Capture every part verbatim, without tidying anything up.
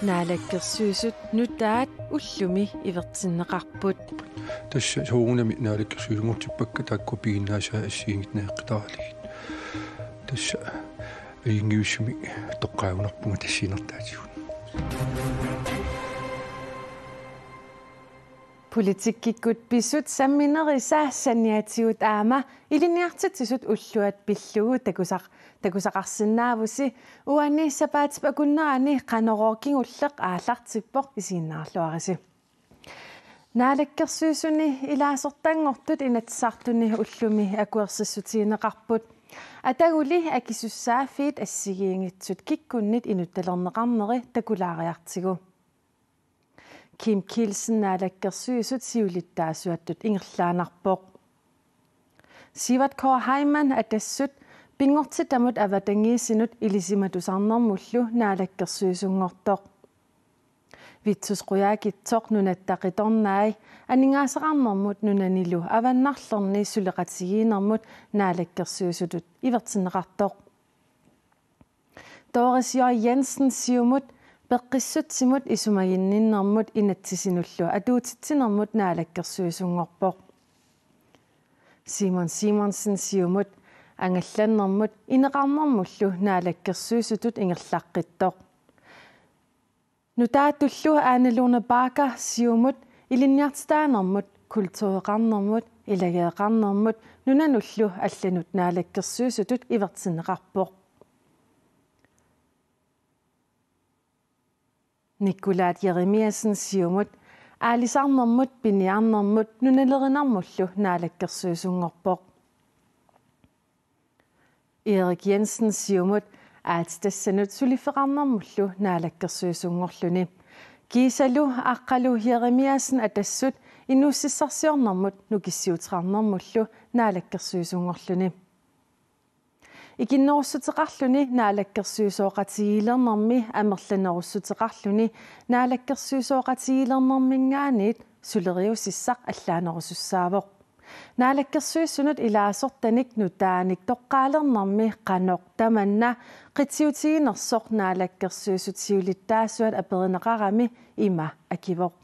Naalakkersuisut nutaat ullumi ivertinneqarput. Tassa soorunami naalakkersuisunngortippakka taakku piginnaasaat assigiinngitsut najoqqitaralugit. Tassa ajunngivissumik toqqaagunarpunga tassiinertaatigut. Politikkikkut pisut samminerisa saniatigut aamma ilinniartitsisut ulluat pillugu takusaq-, takusaqarsinnaavusi. Uani sapaatip akunnerani Qanorooq kingulleq aallartippoq, isiginnaarluarisi. Naalakkersuisuni ilaasortanngortut Inatsisartuni ullumi akuersissutigineqarput. Ataguli akisussaaffiit assigiinngitsut kikkunnit inuttalerneqarneri takulaariartigu. Kim Kielsen Naalakkersuisut siulittaasuattut ingerlaannarpoq. Sivert K. Heimann Atassut pinngortitamut avatangiisinut ilisimatusarnermullu naalakkersuisunngortoq. Vittus Qujaukitsoq Nunatta Qitornai aningaasaqarnermut nunanilu avannarlerni suleqatigiinnermut naalakkersuisutut ivertinneqartoq. Doris J. Jensen Siumut peqqissutsimut isumaginninnermut inatsisinullu atuutitsinermut naalakkersuisunngorpoq. Simon Simonsen Siumut angallannermut ineqarnermullu naalakkersuisutut ingerlaqqittoq. Nutaatullu Ane Lone Bagger Siumut ilinniartitaanermut, kultureqarnermut, ilageeqarnermut nunanullu allanut naalakkersuisutut ivertinneqarpoq. Nikkulaat Jeremiassen Siumut aalisarnermut, piniarnermut nunalerinermullu naalakkersuisunngorpoq. Erik Jensen Siumut aatsitassanut suliffeqarnermullu naalakkersuisunngorluni. Kiisalu Aqqalu Jeremiassen Atassut inuussutissarsiornermut nukissiuteqarnermullu naalakkersuisunngorluni. Ikinnerussuteqarluni naalakkersuisooqatigiilernermi amerlanerussuteqarluni naalakkersuisooqatigiilernerminngaanniit suleriusissaq allaanerusussaavoq. Naalakkersuisunut ilaasortanik nutaanik toqqaalernermi qanoq tamanna qitiutiginersoq naalakkersuisut siulittaasuat aperineqarami ima akivoq.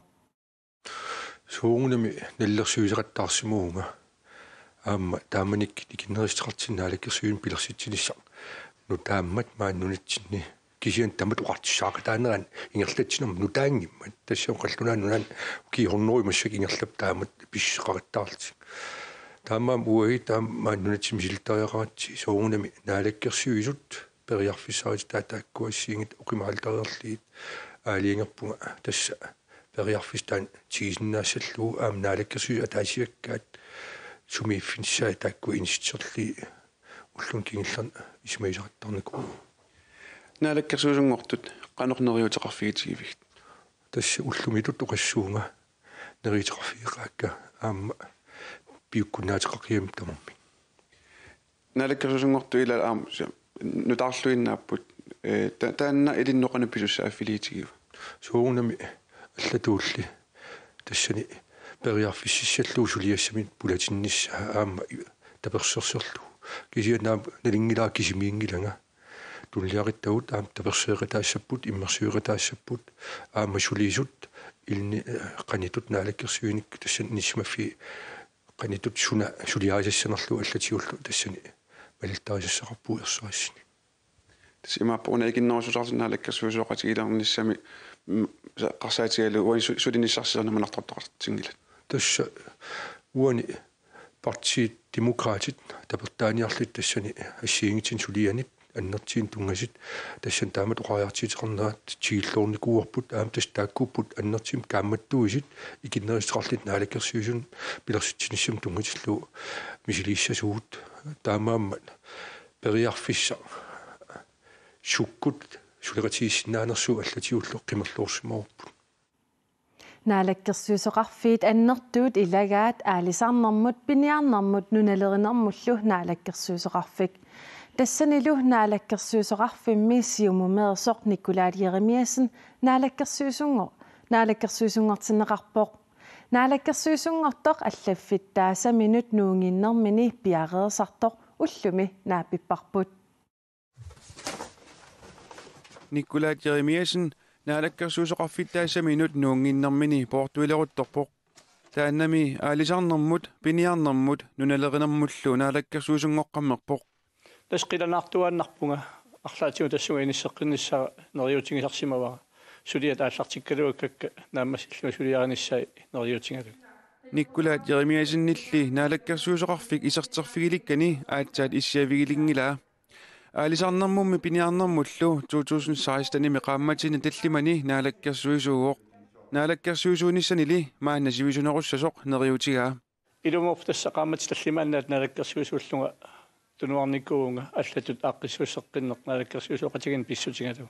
Soorunami nalilersuisoqattaarsimavunga. Aamma taamanikkut ikinnerussuteqartinni naalakkersuisuni pilersitsinissaq nutaammat maani nunatsinni kisianni taamatut oqartussaaqataanerat ingerlatsinermi nutaanngimmat. Tassami qallunaat nunaanni ukiut hundredet massakkut ingerlapput taamatut pissuseqaqattaarlutik. Taamaammat uagut taama maani nunatsinni misilittariaqaratsigit soorunami naalakkersuisut periarfissarititat taakkua assigiinngitsut oqimaalutareerlugit aalajangerpunga tassa periarfissaq taanna tigusinnaassallugu aamma naalakkersuisut ataasiakkaat sumiiffinnissaat taakkua inissiterlugit ulluni kingullerni isumagisaqattaarnikuuvoq. Naalakkersuisunngortut qanoq neriuuteqarfigitigivigit? Tassa ullumikkut oqassuunga neriuuteqarfigeqaakka aamma piukkunnaateqaqigamik tamarmik. Naalakkersuisunngortut ilaat aamma si-, nutaarluinnaapput, ee, ta-, taanna ilinnut qanoq pisussaaffiliitigiva? Soorunami allatuulli tassani periarfississallugu suliassamik pulatinnissaa aamma i-, tapersersorlugu. Kisianni aamma nalunngilara kisimiinngilanga. Tunuliaqattagut aamma taperseeqataassapput, immersueqataassapput, aamma sulisut illit, ee, qanoq ittut naalakkersuinikkut tassani inissisimaffiit qanoq ittut suna suliarisassanerlugu allatigullu tassani malittarisassaqarpugut ersarissumik. Tassa imaappoq una ikinnerussuteqartut naalakkersuisooqatigiilernissami, mm, sa-, eqqarsaatigalugu uani su-, sulinissarsiornermut naltortoqartinngilat. Tassa uani Partii Demokraatit tapertaaniarlutik tassani assigiinngitsunik sulianit annertuumik tunngasut tassani taamatut oqariartuuteqarnerat tigulluarnikuuarput aamma tassa taakkuupput annertuumik kaammattuisut ikinnerussuteqarlutik naalakkersuisunut pilersitsinissamut tunngatillugu misiliissasugut taamaammat periarfissaq sukkut suleqatigiissinnaanersugut allatigullu qimerloorsimavarput. Naalakkersuisoqarfiit annertuut ilagaat aalisarnermut, piniarnermut nunalerinermullu naalakkersuisoqarfik. Tassanilu naalakkersuisoqarfimmi Siumumeersoq Nikolaj Jeremiassen naalakkersuisunngo-, naalakkersuisunngortinneqarpoq. Naalakkersuisunngortoq allaffittaasaminut nuunnginnermini piareersartoq ullumi naapipparput. Nikolaj Jeremiassen naalakkersuisoqarfittaassaminnut nuunnginnermini poortuileruttorpoq. Taannami aalisarnermut, piniarnermut nunalerinermullu naalakkersuisunngoqqammerpoq. Tassa qilanaartuaannarpunga arlaatigut tassunga inisseqqinnissaa neriuutigisarsimavara. Suliat aallartikkaluakkakka naammassillunga suliarinissaat neriuutigalugit. Nikolaj Jeremiassenilli naalakkersuisoqarfik iserterfigilikkani aatsaat issiavigilinngilaa. Aalisarnermummi piniarnermullu to tusind seksten-imi qaammatini tallimani naalakkersuisuuvoq. Naalakkersuisuunissanili maanna sivisunerussasoq neriuutigaa. Ilumoorpoq tassa qaammatip tallimaannaat naalakkersuisuullunga tunuarnikuuvunga allatut aaqqissuusseqqinneq naalakkersuisooqatigiinni pissutigalugu.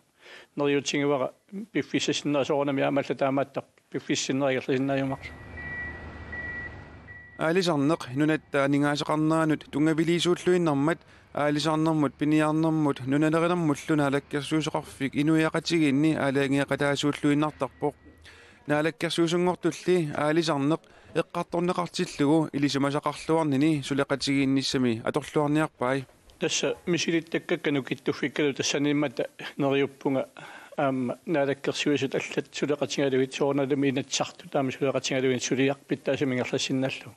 Neriuutigivara piffissaq sinnera soorunami aamma allat taamaattarput, piffissaq sinnera ingerlasinnaajumaarlugu. Aalisarneq nunatta aningaasaqarneranut tunngaviliisuulluinnarmat aalisarnermut piniarnermut nunalerinermullu naalakkersuisoqarfik inuiaqatigiinni aalajangeeqataasuulluinnartarpoq. Naalakkersuisunngortulli aalisarneq eqqartorneqartillugu ilisimasaqarluarnini suleqatigiinnissami atorluarniarpai. Tassa misilittakkakka nukittuffikkalu tassaniimmata neriuppunga aamma naalakkersuisut allat suleqatigalugit soorunalumi inatsisartut aamma suleqatigalugit suliaq pitsaasumik ingerlassinnaallugu.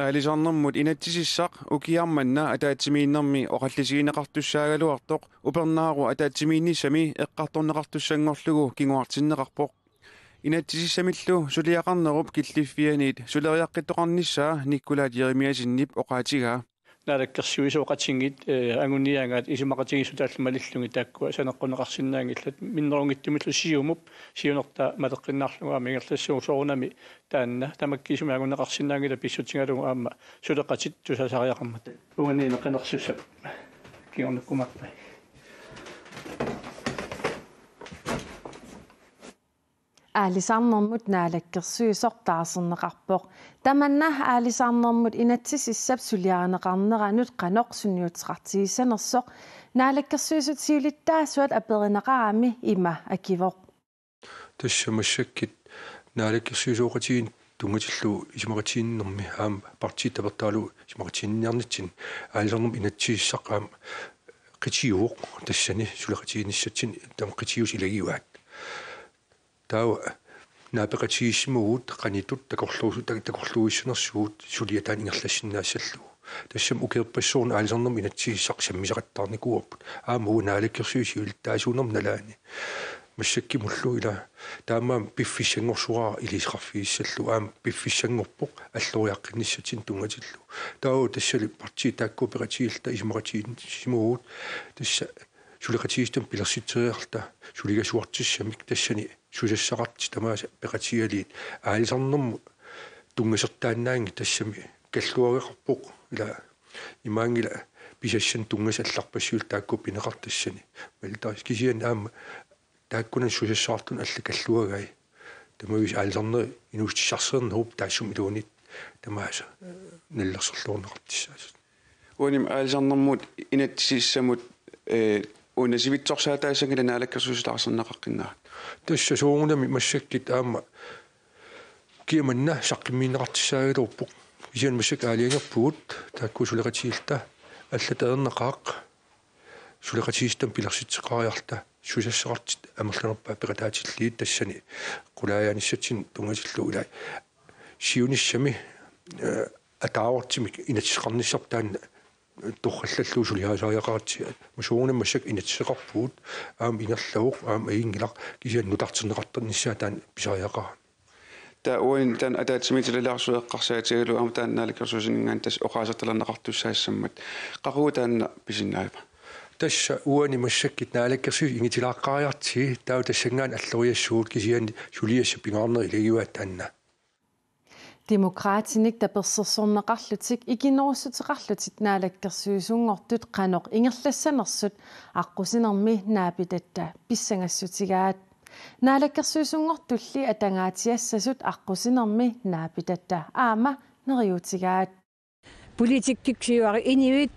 Aalisarnermut inatsisissaq ukiaq manna ataatsimiinnermi oqallisigineqartussaagaluartoq upernaaru ataatsimiinnissami eqqartorneqartussanngorlugu kinguartinneqarpoq. Inatsisissamillu suliaqarnerup killiffianiit suleriaqqittoqarnissaa Nikolaj Jeremiassenip oqaatigaa. Naalakkersuisooqatigiit, eh, anguniagaat isumaqatigiissutaallu malillugit taakkua saneqqunneqarsinnaanngillat minnerunngitsumillu Siumup siunertaa maleqqinnaarlugu aamma ingerlassuuvoq soorunami taanna tamakkiisumik anguneqarsinnaanngilaq pissutigalugu aamma suleqatit tusasariaqarmata. Uani qinersussap kingornukkumaarpai. Aalisarnermut naalakkersuisoq taarserneqarpoq. Tamanna aalisarnermut inatsisissap suliarineqarneranut qanoq sunniuteqartigissanersoq naalakkersuisut siulittaasuat aperineqarami ima akivoq. Tassa massakkut naalakkersuisooqatigiinni tunngatillugu isumaqatigiinnermi aamma partiit tapertaralugu isumaqatigiinniarnitsinni aalisarnermut inatsisissaq aamma qitiuvoq tassani suleqatigiinnissatsinni taama qitiusut ilagivaat. Taava naapeqatigiissimavugut qanoq takorluusu-, tak-, takorluuissanersugut suliaq taanna ingerlassinnaassallugu. Tassami ukiorpassuarni aalisarnermut inatsisissaq sammisaqattaarnikuuarput. Aamma uagut naalakkersuisut siulittaasuunermut nalaani. Massakkut mullu ila taamaammat piffissanngorsuuara ilisaqarfigissallugu aamma piffissanngorpoq alloriaqqinnissatsinnut tunngatillugu. Taava tassali partiit taakku peqatigiilluta isumaqatigiissimavugut tassa suleqatigiissutanik pilersitseriarluta suligasuartissamik tassani susassaqartut tamaasa peqatigalugit aalisarnermut tunngasortaannaanngilaq tassami kalluareqarpoq ila imaanngilaq pisassanik tunngasut allarpassuillu taakku pineqartut tassani. Malita kisianni aamma taakkunani susassaqartunut allat kalluagai. Tamaviisa aalisarnerit inuussutissarsiornerup taassuma iluanit tamaasa nalilersorluarneqartussaasut. Uanimi aalisarnermut inatsisissamut, eh, una sivitsorsaataassanngilaq naalakkersuisut taarserneqaqqinnerat. Tassa soorunami massakkut aamma ukiaq manna saqqummiunneqartussaagaluarpoq. Kisianni massakkut aalajangerpugut taakku suleqatigiilluta allatut ajornaqaaq suleqatigiissutanik pilersitseqariarluta susassaqartut amerlanerpaat peqataatillugit tassani qulaajaanissatsinnut tunngatillugu ilaa. Siunissami, eh, ataavartumik inatsiseqarnissarput taanna torrallallugu suliarisariaqaratsigu. Soorunami massakkut inatsiseqarpugut aamma ingerlavoq aamma ajunngilaq kisianni nutarterneqartarnissaa taanna pisariaqarami. Taava uani taanna ataatsimiititaliarsueqqarsaatigalugu aamma taanna naalakkersuisuninngaanniit tassa oqaasertalerneqartussaassammat. Qaqugu taanna pisinnaaviuk? Tassa uani massakkut naalakkersuisut ingitilaaqqaariartigit taava tassanngaanniit alloriassuugut kisianni suliassat pingaarnerit ilagivaat taanna. Demokraatinik tapersersorneqarlutik ikinnerussuteqarlutik naalakkersuisunngortut qanoq ingerlassanersut aqqusinermi naapitatta pissangassutigaat. Naalakkersuisunngortulli atangaatsiassasut aqqusinermi naapitatta aamma neriuutigaat. Politikkikkut siuarit inuit.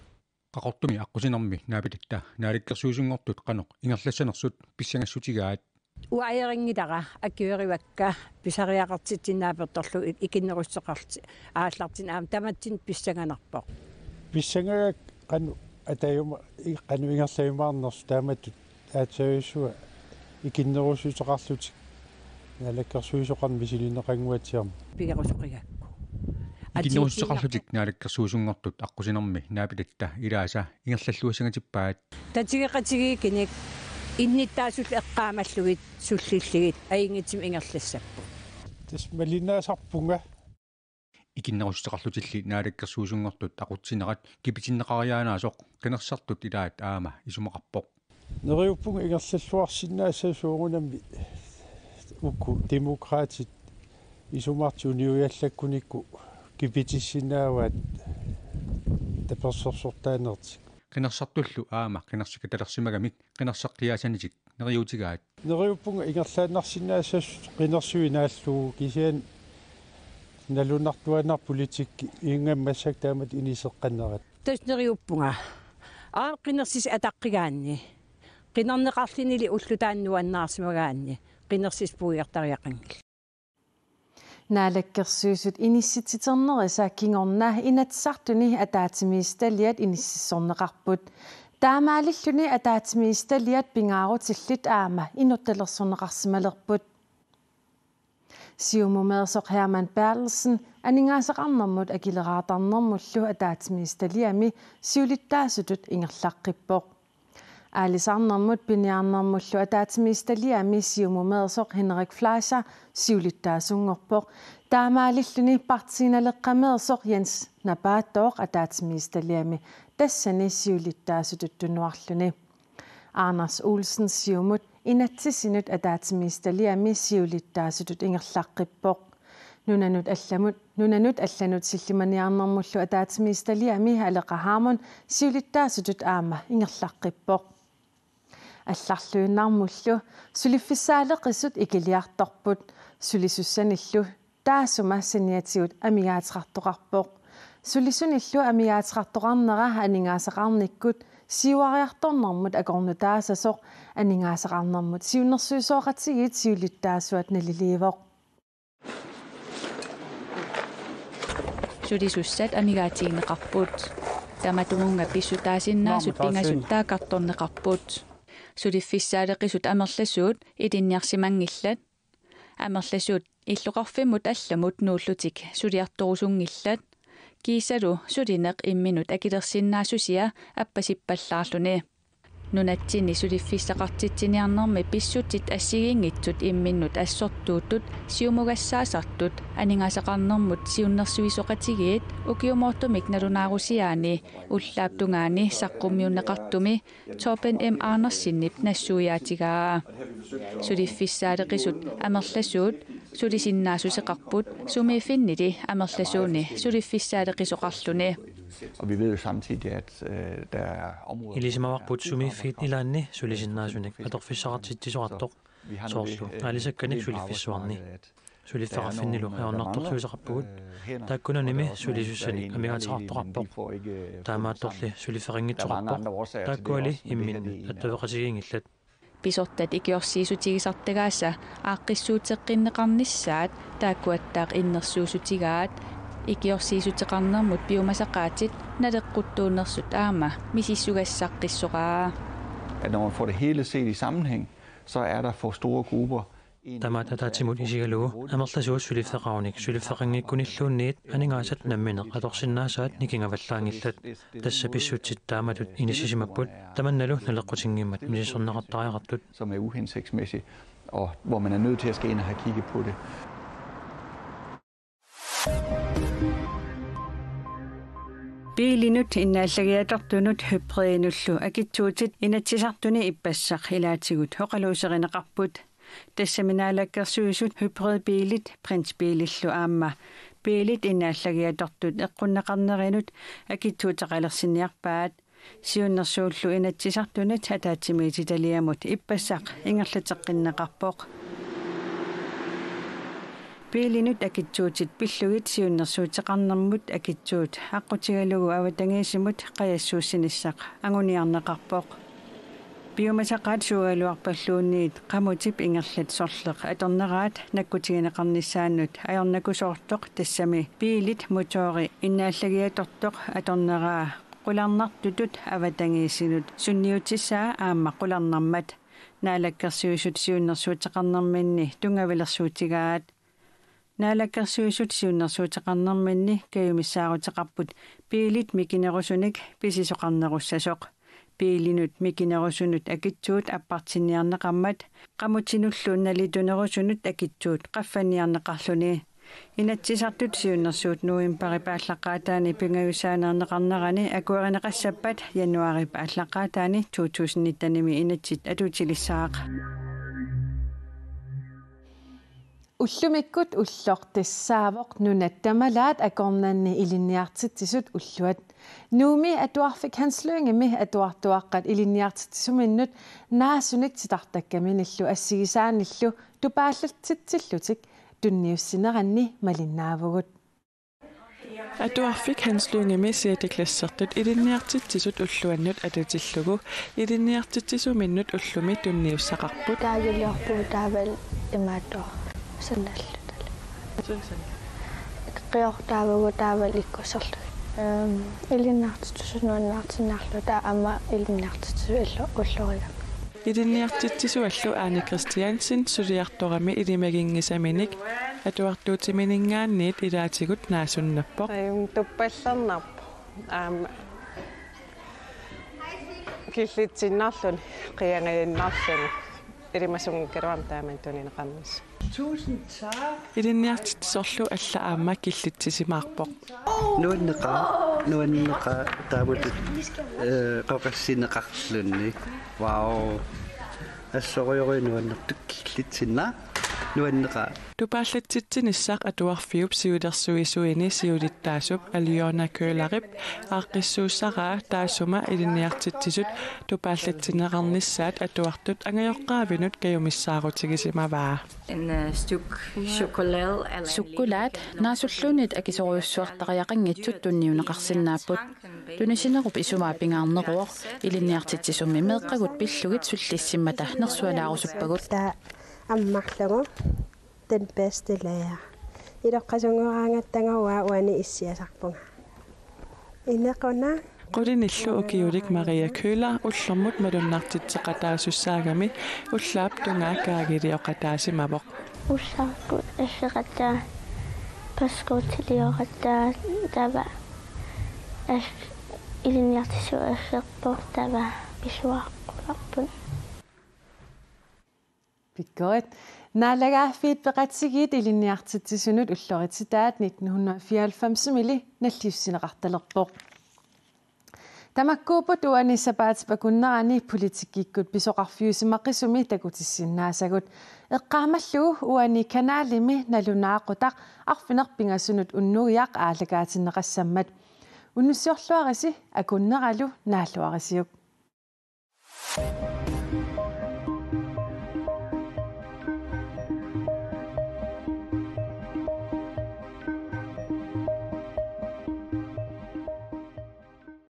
Qaqortumi aqqusinermi naapitatta naalakkersuisunngortut qanoq ingerlassanersut pissangassutigaat. Uanga ajorinngilara akuerivakka pisariaqartitsinnaapertorlu ik-, ikinnerussuteqarlutik aallartinneq aamma tamatsinnut pissanganarpoq. Pissangagakku qanoq atajuma-, i-, qanoq ingerlajumaarnersoq taamatut aatsaavissua ikinnerussuteqarlutik naalakkersuisoqarneq misilinneqannguatsiarmat. Pigerusoqigakku. Ikinnerussuteqarlutik naalakkersuisunngortut aqqusinermi naapitatta ilaasa ingerlalluassangatippaat. Tatigeqatigiikkunik innuttaasullu eqqaamallugit sullillugit ajunngitsumik ingerlassapput. Tassa malinnaasarpunga. Ikinnerussuteqarlutilli naalakkersuisunngortut aqutsinerat kipitinneqariaanaasoq qinersisartut ilaat aamma isumaqarpoq. Neriuppunga ingerlalluarsinnaassasoq soorunami uku Demokraatit isumartik uniuiallakkunikku kipitissinnaavaat tapersersortaanertik. Qinersisartullu aamma qinersikatalersimagamik qinerseqqiaasanitik neriuutigaat. Neriuppunga ingerlaannarsinnaassasoq qinersuinnaallugu kisianni nalunartuaannarpoq politikki ingammik massakkut taamatut iniseqqannerat. Tassa neriuppunga. Aap qinersisut ataqqigaanni. Qinerneqarlunilu ulloq taanna nuannaarsimagaanni. Qinersisut puigortariaqanngillat. Naalakkersuisut inissitsiternerisa kingorna Inatsisartuni ataatsimiititaliat inississorneqarput. Taamaalilluni ataatsimiititaliat pingaarutillit aamma inuttalersorneqarsimalerput. Siumumeersoq Hermann Berthelsen aningaasaqarnermut akileraartarnermullu ataatsimiititaliami siulittaasutut ingerlaqqippoq. Aalisarnermut piniarnermullu ataatsimiititaliami siumumeersoq Henrik Fleischer siulittaasunngorpoq. Taamaalilluni Partii Naleqqameersoq Jens Napaattooq ataatsimiititaliami tassani siulittaasutut tunuarluni. Anders Olsen, Siumut, inatsisinut ataatsimiititaliami siulittaasutut ingerlaqqippoq. Nunanut allamut, nunanut allanut sillimaniarnermullu ataatsimiititaliami Aleqa Hammond siulittaasutut aamma ingerlaqqippoq. Allarluinnarmullu suliffissaaleqisut ikiliartorput, sulisussanillu taassuma saniatigut amigaateqartoqarpoq. Sulisunillu amigaateqartoqarnera aningaasaqarnikkut siuariartornermut akornutaasasoq aningaasaqarnermut siunnersuisoqatigiit siulittaasuat naliliivoq. Sulisussat amigaatigineqarput. Tamatumunnga pissutaasinnaasut pingasut taakkartorneqarput. Suliffissaaleqisut amerlasuut ilinniarsimanngillat. Amerlasuut illoqarfimmut allamut nuullutik suliartorusunngillat. Kiisalu sulineq imminut akilersinnaassusia appasippallaarluni. Nunatsinni suliffissaqartitsiniarnermi pissutsit assigiinngitsut imminnut assortuuttut siumugassaasartut aningaasaqarnermut siunnersuisoqatigiit ukiumoortumik nalunaarusiaani ullaap tungaani saqqummiunneqartumi Torben M. Andersenip nassuiaatigaa. Suliffissaaleqisut amerlasuut sulisinnaassuseqarput sumiiffinnili amerlasuuni suliffissaaleqisoqarluni. Og vi ved jo samtidig, at øh, der er områder... Ilisimavarput sumiiffiit ilaanni sulisinnaasunik atorfissaqartitsisoqartoq. Soorlu aalisakkanik suliffissuarni. Suliffeqarfinnilu ajornartorsiuteqarpugut. Taakkunannimi sulisussanik amigaatigeqartoqarpoq. Taamaattorli suliffeqanngitsoqarpoq. Taakkuali imminnut attaveqatigiinngillat. Pisortat ikiorsiissutigisartagaasa aaqqissuuteqqinneqarnissaat taakkuattaaq innersuussutigaat. Ikiorsiissuteqarnermut piumasaqaatit naleqquttuunnersut aamma misissugassaqqissoqaaq. At når man får det hele set i sammenhæng, så er der for store grupper. Tamaat ataatsimut isigalugu amerlasuut suliffeqarunik suliffeqanngikkunilluunniit aningaasat nammineq atorsinnaasaat nikingavallaanngillat. Tassa pissutsit taamatut inissisimapput, tamannalu naleqqutinngimmat misissorneqartariaqartut. Som er uhensigtsmæssig, og hvor man er nødt til at skal ind og have kigget på det. Biilinut innaallagiatortunut hybridinullu akitsuutit Inatsisartuni ippassaq ilaatigut oqaluuserineqarput. Tassami naalakkersuisut hybridbiilit, brintbiilillu aamma biilit innaallagiatortut eqqunneqarnerinut akitsuuteqalersinniarpaat. Siunnersuullu Inatsisartunit ataatsimiititaliamut ippassaq ingerlateqqinneqarpoq. Biilinut akitsuutit pillugit siunnersuuteqarnermut akitsuut aqqutigalugu avatangiisimut qajassuussinissaq anguniarneqarpoq. Piumasaqaat suugaluarpalluunniit qamutip ingerlat sorleq atorneraat nakkutigineqarnissaannut ajornakusoortoq, tassami biilit motori innaallagiatortoq atorneraa qularnartutut avatangiisinut sunniutissaa aamma qularnarmat. Naalakkersuisut siunnersuuteqarnerminni tunngavilersuutigaat. Naalakkersuisut siunnersuuteqarnerminni kajumissaaruteqarput biilit mikinerusunik pisisoqarnerussasoq. Biilinut mikinerusunut akitsuut appartinniarneqarmat, qamutinullu nalitunerusunut akitsuut qaffanniarneqarluni. Inatsisartut siunnersuut novembarip aallaqqaataani pingajussaaneerneqarnerani akuerineqassappat januaarip aallaqqaataani to tusind nittenimi inatsit atuutilissaaq. Ullumikkut ulloq tassaavoq nunat tamalaat akornanni ilinniartitsisut ulluat. Nuummi Atuarfik Hans Lyngemi atuartuaqqat ilinniartitsisuminnut naasunik titartakkaminillu assigisaanillu tupaallatsitsillutik tunniussineranni malinnaavugut. Atuarfik Hans Lyngemi sjette klassertut ilinniartitsisut ulluannut atatillugu ilinniartitsisuminnut ullumi tunniussaqarput. Taagiliorpugut taavalu imaattoq sanallutalu. Qiortaavugut taavalu ikkusserlugit. Ehm, ilinniartitsisut nuannaartinniarluta aamma ilinniartitsisut ullu-, ullorigami. Ilinniartitsisuallu Ane Kristiansen suliartorami ilimaginngisaminik atuartuutimininngaanniit ilaatigut naasunnappoq. Ajum tuppallernarpoq. Aamma killitsinnarluni, qiangajinnarluni. Ilimasunngikkaluarami taamani tunineqarnissaq. Tusind tak. Ilinniartitsisorlu alla aamma killitsisimaarpoq. Nuanneqaaq, nuanneqaaq taamatut, eh, qaqassineqarluni. Wow. Assorujorujussuaq nuannertut killitsinnaa. Nuanneqaaq. Tupaallatsitsinissaq atuarfiup siulersuisuini siulittaasup Alyona Köhlerip aaqqissuussaraa taassuma ilinniartitsisut tupaallatsinneqarnissaat atuartut angajoqqaavinut kajumissaarutigisimavaa. En, øh, stykke chokolade eller en Sukkulaat lille naasulluunniit akisoorujussuartariaqanngitsut tunniunneqarsinnaapput. Tunisinerup isumaa pingaarneruvoq, ilinniartitsisummi meeqqagut pillugit sullissimmata nersualaarusuppagut. Taava ammarlugu den bedste lærer. Iloqqasunngoraangatta uanga uani issiasarpunga. Inequnaq. Qulinillu ukiulik Maria Köhler ullormut malunnartitseqataasussaagami ullaap tungaa kaagilioqataasimavoq. Ullaarput asseqataa pasqutilioqataa taava as-, ilinniartitsisut asserpoq taava pisuaqqularput. Pikkorik. Naalagaaffiit Peqatigiit ilinniartitsisunut ullorititaat nitten hundrede og fireoghalvfemsimiilli nalliussineqartalerpoq. Tamakkuupput uani sapaatip akunnerani politikkikkut pisoqarfiusimaqisumi takutissinnaasagut. Eqqaamallugu uani kanalimi nalunaaqutaq arfineq-pingasunut unnugiaq aallakaatinneqassammat. Unnussiorluarisi akunneralu naalluarisiuk.